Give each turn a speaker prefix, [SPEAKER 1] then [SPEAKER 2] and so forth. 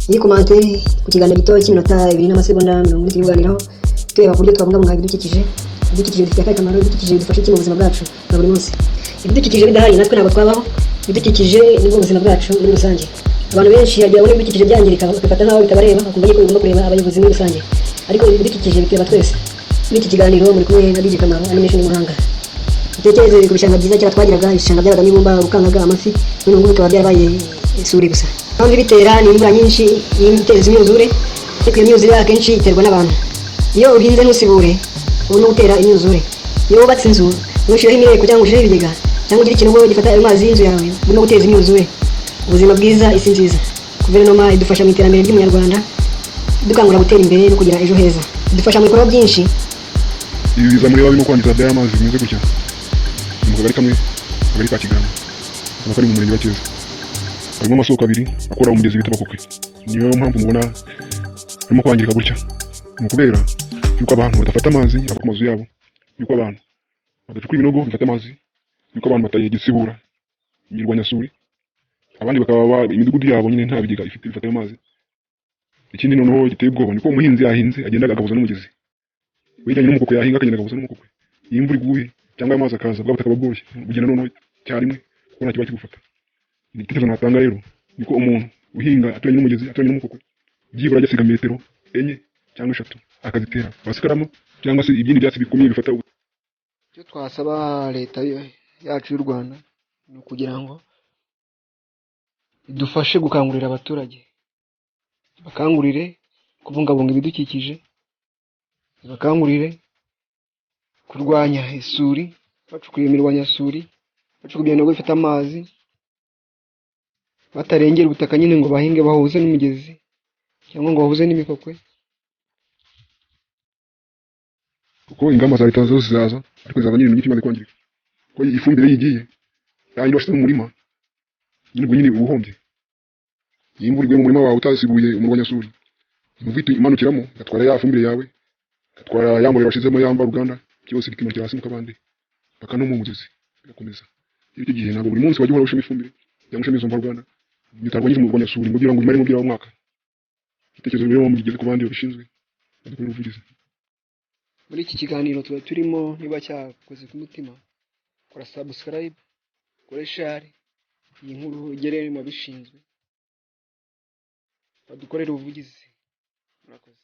[SPEAKER 1] Iyi comment ku kiganiro gito cy'iminota 2 n'amasegonda 40 turi kuganiraho, tureba ku buryo twabungabunga ibidukikije. Ibidukikije bifite akahe kamaro? Ibidukikije bidufasha iki mu buzima bwacu bwa buri munsi? Ibidukikije bidahari, natwe ntabwo twabaho. Ibidukikije nibwo buzima bwacu muri rusange. Abantu benshi bagira babona ibidukikije byangirika, bakabifata nk'aho bitabareba, bakumva yuko bigomba kureba abayobozi muri rusange, ariko ibidukikije bitureba twese. Muri iki kiganiro muri kumwe na DJ Kamaro Animation Muhanga. Utekereze ku bishanga byiza kera twagiraga, ibishanga byabagamo ibumba, urukangaga, amafi, none ubu ngubu bikaba byarabaye isuri gusa. Impamvu ibitera ni imvura nyinshi iteza imyuzure, ariko iyo myuzure akenshi iterwa n'abantu. Iyo uhinze ntusibure, uba urimo gutera imyuzure. Iyo wubatse inzu ntushyireho imireko cyangwa ushyireho ibigega cyangwa ugire ikinogo gifata ayo mazi y'inzu yawe, urimo guteza imyuzure. Ubuzima bwiza, isi nziza. Guverinoma idufasha mu iterambere ry'Umunyarwanda, idukangurira gutera imbere no kugira ejo heza, idufasha mu bikorwa byinshi.
[SPEAKER 2] Ibi biza mureba birimo kwangiza by'aya mazi bimeze gutya ni mu kagari kamwe, akagari ka Kigarama, kakaba kari mu murenge wa Cyeza. Harimo amasoko abiri akora umugezi bita Bakokwe. Niyo mpamvu mubona harimo kwangirika gutya, ni ukubera yuko abantu badafata amazi ava ku mazu yabo, yuko abantu badacukura ibinogo bifata amazi, yuko abantu batagisibura imirwanyasuri, abandi bakaba imidugudu yabo nyine nta bigega ifite bifata ayo mazi. Ikindi noneho giteye ubwoba ni uko umuhinzi yahinze agenda agahuza n'umugezi wegeranye n'umukoko, yahinga akagenda agahuza n'umukokwe. Iyo imvura iguye cyangwa amazi akaza, bwa butaka buba bworoshye, bugenda noneho icyarimwe kuko nta kiba kigufata. Igitekerezo natanga rero ni ko umuntu uhinga aturanye n'umugezi, aturanye n'umukokwe, byibura ajya asiga metero 4 cyangwa 3, akazitera pasikarama cyangwa se ibindi byatsi bikomeye bifata.
[SPEAKER 3] Icyo twasaba leta yacu y'u Rwanda ni ukugira ngo idufashe gukangurira abaturage, ibakangurire kubungabunga ibidukikije, ibakangurire kurwanya isuri bacukuye imirwanyasuri, bacukuye ibinogo bifata amazi, batarengera ubutaka nyine ngo bahinge bahuze n'umugezi cyangwa ngo bahuze n'imikokwe.
[SPEAKER 2] Kuko ingamba za leta zose zizaza, ariko zizaza nyine imiti imaze kwangirika, kuko ifumbire yigiye yayindi washyize mu murima nyine, ubwo nyine uba uhombye. Iyo imvura iguye mu murima wawe utasibuye umurwanyasuri, imvura ihita imanukiramo igatwara ya fumbire yawe, igatwara ya mborera washyizemo, ya mvaruganda, byose bikimanukira hasi mu kabande paka no mu mugezi bigakomeza. Iyo icyo gihe ntabwo buri munsi wajya uhora ushiramo ifumbire cyangwa ushiramo izo mvaruganda utarwanyije umurwanyasuri ngo kugira ngo uyimaremo byira umwaka. Igitekerezo rero mugeze ku bandi babishinzwe, badukorere ubuvugizi.
[SPEAKER 3] Muri iki kiganiro tuba turimo, niba cyakoze ku mutima, kora subscribe, kore share, iyi nkuru igere mu babishinzwe, badukorere ubuvugizi. Murakoze.